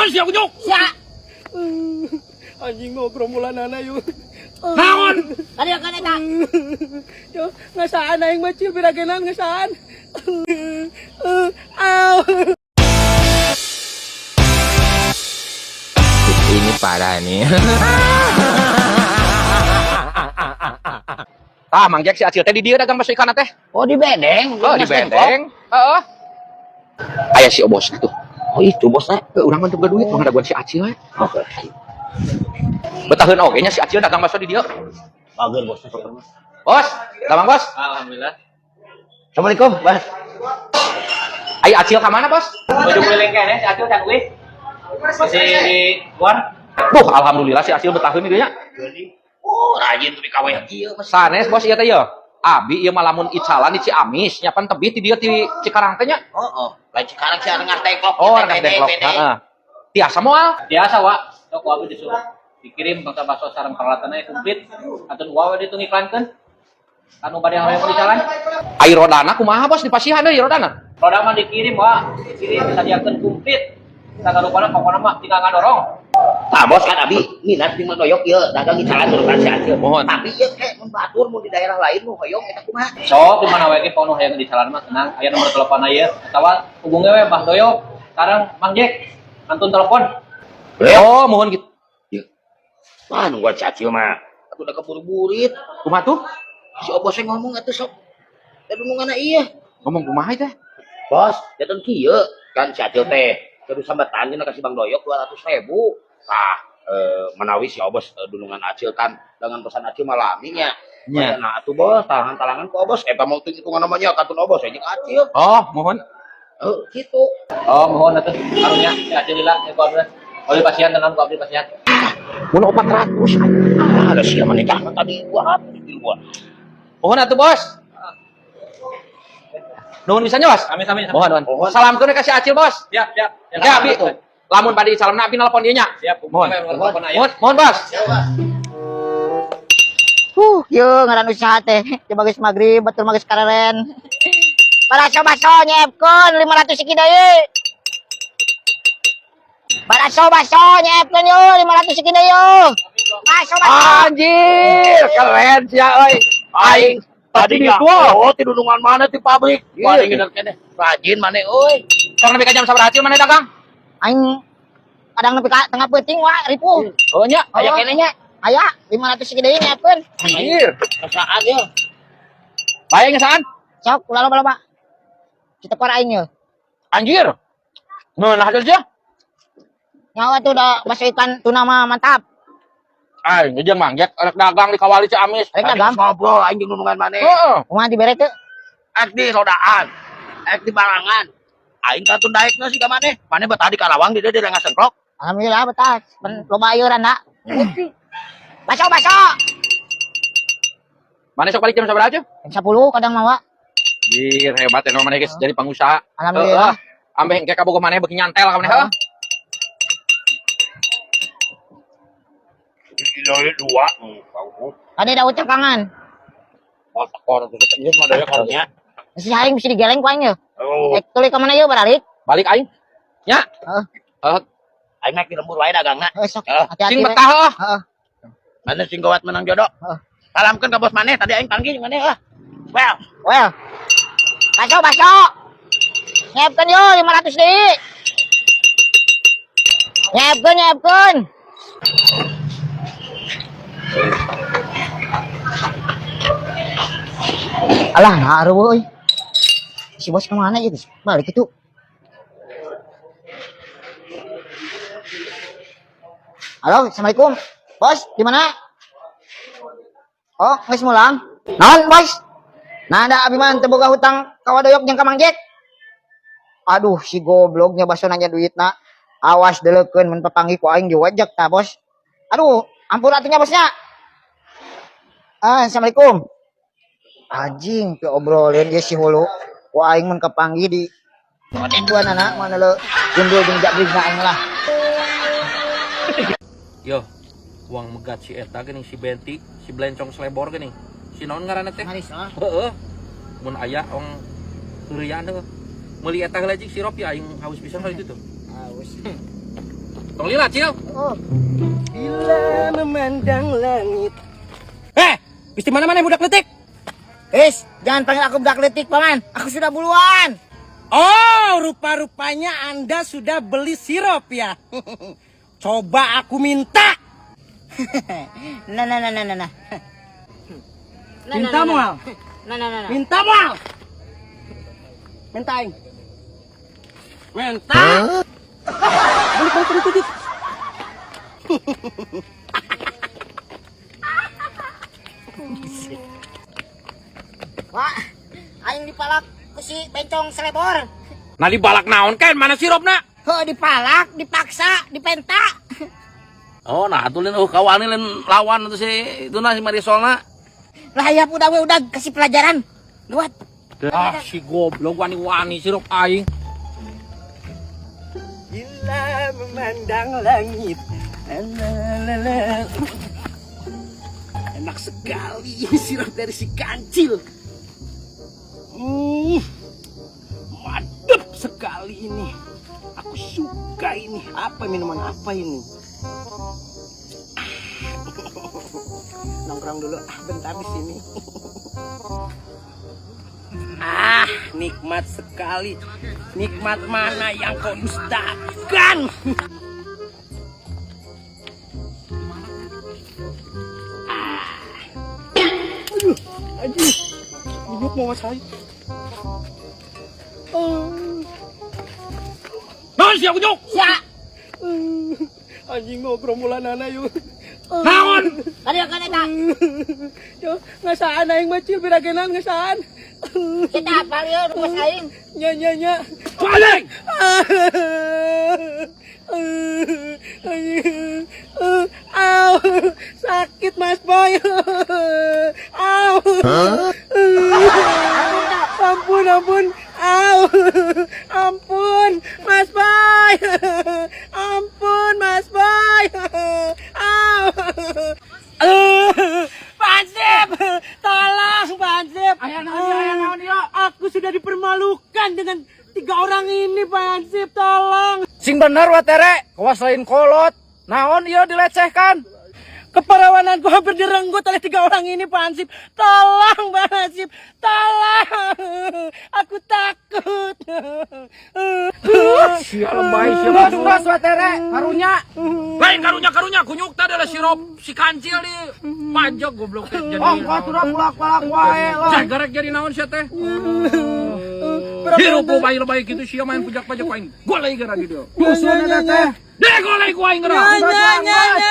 Naon sia kunyuk? Sia. Anjing ngobrol mulanana yuk. Naon? Tadi kan eta. Yo, ngasaan aing mah cil biragenan ngasaan. Aw. Ini parah nih. Tah, Mang Jack si Acil teh di dieu dagang bakso ikan teh. Oh, di bedeng. Oh, di bedeng. Heeh. Aya si obosna tuh. Oh, itu bosnya. Heuh, urang mah teu boga duit, mah ngadaguan si Acil we. Oke. Betaheun oge nya si Acil dagang bakso di dieu. Bager bosnya. Bos, damang bos. Alhamdulillah. Assalamualaikum, Bos. Ayo Acil ka mana, Bos? Baju keliling kene si Acil can ulih. Masih di luar. Duh, alhamdulillah si Acil betaheun di dieu nya. Oh, rajin tuh di kawe ieu, Mas. Sanes bos ieu teh ieu. Abi ieu mah lamun icalan di Ciamis, nya pan tebih ti dieu ti Cikarang teh nya. Oh, oh. Lain Cikarang sih Rengas Dengklok. Oh, Rengas Dengklok. Heeh. Tiasa moal. Biasa, Wak. Sok ku abi disuruh dikirim bangsa bakso sareng peralatannya komplit. Atun wae ditu ngiklankeun. Anu bade hoyong di jalan. Ai rodana kumaha bos dipasihan deui rodana? Roda mah dikirim, Wak. Dikirim disadiakeun komplit. Sagarupana pokona mah tinggal ngadorong. Tah, bos kan abi minat jeung doyok ieu dagang icalan urusan si Acil. Mohon. Tapi ieu kayak mun batur mun di daerah lain nu hoyong eta kumaha? Sok di mana wae ge pokona hayang di jalan mah tenang. Aya nomor telepon aya atawa hubungi we Bah Doyok. Sekarang Mang Jack antun telepon. Oh, mohon gitu. Wah, nungguan si Acil mah. Atuh udah keburu-burit. Kumaha tuh? Si obosnya ngomong atuh sok. Da dununganna ieu. Ngomong kumaha teh? Bos, jatuh kieu kan si Acil teh kudu sambatan cenah ka si Bang Doyok 200.000. Tah, manawi si Obos dunungan Acil kan dengan pesan Acil mah lami nya. Nya. Nah, atuh bos, talangan-talangan ku Obos eta mau hitungan namanya katun Obos jeung Acil. Oh, mohon. Heuh, kitu. Oh, mohon atuh karunya si Acil lila ku abdi. Oh, pasihan tenang ku abdi pasihan. Mun 400. Ah, ada sia mah nikah tadi 200 di luar. Mohon atuh, Bos. Nuhun misalnya, Bos. Amin amin. Mohon, mohon. Salamkeun ka si Acil, Bos. Siap, siap. Ya, abi. Lamun bade salamna abi nelpon dieu nya. Siap. Mohon. Mohon. Mohon, mohon, Bos. Yeuh ngaran usaha teh. Coba geus magrib, batur mah geus kareren. Baraso-baso nyeepkeun 500 siki deui. Baraso-baso nyeepkeun yo 500 siki deui yo. Baso baso. Anjir, keren sia euy. Aing Tadi tadi nya, itu. oh, ti dunungan mana ti pabrik? Iya. Paling bener keneh. Rajin mana euy. Sok nepi ka jam sabaraha Acil mana dagang? Aing kadang nepi ka tengah peuting wa ripuh. Oh nya, Aya keneh nya. Aya 500 siki deui nyeepkeun. Anjir. Kesaan ye. Bayang ngesaan? Sok ulah loba-loba. Kita aing ye. Anjir. Nah, hasil sia. Nyawa tuh udah bakso ikan tuna mah mantap. Aing jeung Mang Jack rek dagang di Kawali Ciamis. Rek dagang. Ngobrol aing jeung dunungan maneh. Heeh. Kumaha dibere teu? Ek di sodaan, ek di barangan. Aing katun daekna sih ka maneh. Maneh betah di Karawang di dieu di Rengas Dengklok. Alhamdulillah betah. Ben loba ieuran da. Baso baso. Mana sok balik jam sabaraha aja? Jam 10 kadang mah wa. Anjir, hebat ya maneh geus jadi pengusaha. Alhamdulillah. Heeh. Ambeh engke kabogoh maneh beuki nyantel ka maneh heuh. Kilo dua. Tadi ada ucap kangen. Mau tekor tuh ieu mah daya karunya. Si aing bisa digeleng ku aing ye. Oh, Eh, tuluy ka mana ye baralik? Balik aing. Nya. Heeh. Heeh, aing mah di lembur wae dagangna. Heuh sok Heeh. hati-hati. sing we. betah heuh. Heeh. Maneh sing gawat menang jodoh. Heeh. Salamkeun ka bos maneh tadi aing panggil maneh ah. Well, Well. Baso baso. Nyiapkeun yo 500 deui. Nyiapkeun nyiapkeun. Alah, naruh euy. Si bos kemana ya, guys? Balik itu. Halo, assalamualaikum. Bos, di mana? Oh, geus mulang. Naon, bos? Nah, ada abi mah teu boga hutang ka Wadoyok jeung ka Mang Jack. Aduh, si gobloknya baso nanya duitna. Awas deleukeun mun papanggih ku aing diwajek tah, bos. Aduh, ampun atunya bosnya. Ah, assalamualaikum. Anjing, ke obrolin dia si hulu. Ku aing mun kapanggih di dua anak mana lo gundul jeung jabrigna aing lah. Yo, uang megat si eta geuning si Benti, si Blencong Slebor geuning. Si naon ngaranna teh? Manis, ah. Heeh. Mun aya ong heureuyan heuh. Meuli eta heula jeung sirup ya aing haus pisan kali itu tuh. Haus. Tong lila, Cil. Oh. Bila memandang langit. Eh, di mana-mana budak letik? Is, jangan panggil aku budak letik, paman. Aku sudah buluan. Oh, rupa-rupanya Anda sudah beli sirup ya. Coba aku minta. Nah, nah, nah, nah, nah, nah. Minta moal. Nah, nah, nah, nah. Minta moal. Minta aing. Minta. Balik, balik, balik, balik. Wah, aing dipalak ku si bencong selebor. Nah dibalak naon kan mana sirupna? Heuh, dipalak, dipaksa, dipenta. Oh, nah atuh lin kawani lin lawan itu si itu nah si Marisolna. Lah ya udah we udah kasih pelajaran. Luat. Ah, si goblok wani-wani sirup aing. Bila memandang langit. La, la, la, la. Enak sekali ini sirup dari si kancil. Madep sekali ini. Aku suka ini. Apa minuman apa ini? Nongkrong dulu ah bentar di sini. Ah, nikmat sekali. Nikmat mana yang kau dustakan? Aduh, aduh. Duduk mau saya. Oh. Naon sia kunyuk? Sia, Anjing mau gerombolan anak yuk. Naon? tadi kan eta. Yo, ngasaan aing mah cil biragenan ngasaan. Kita apal ieu nu bos aing. Nya nya nya. Balik. Au, sakit Mas Boy. Au. Ampun, ampun. Au. Ampun, Mas Boy. Ampun, Mas Boy. Au. Pak Hansip, tolong Pak Hansip. Aya naon ieu, aya naon ieu? Aku sudah dipermalukan dengan tiga orang ini Pak Hansip, tolong. Sing bener wa tere, kawas lain kolot. Naon ieu dilecehkan? Keperawananku hampir direnggut oleh tiga orang ini Pak Hansip. Tolong Pak Hansip, tolong. Aku takut. Sia lebay sia. Terus wa tere, Karunya. Lain karunya karunya kunyuk tadi adalah sirup si kancil di pajak goblok teh jadi. Oh, kau sudah pulak-pulak wae lah. Cek garek jadi naon sia teh? Hirup lu bayi lebay gitu sia main pajak-pajak aing. Golai gara di dia. Dusun eta teh. Deh golai ku aing gara. Nya nya nya.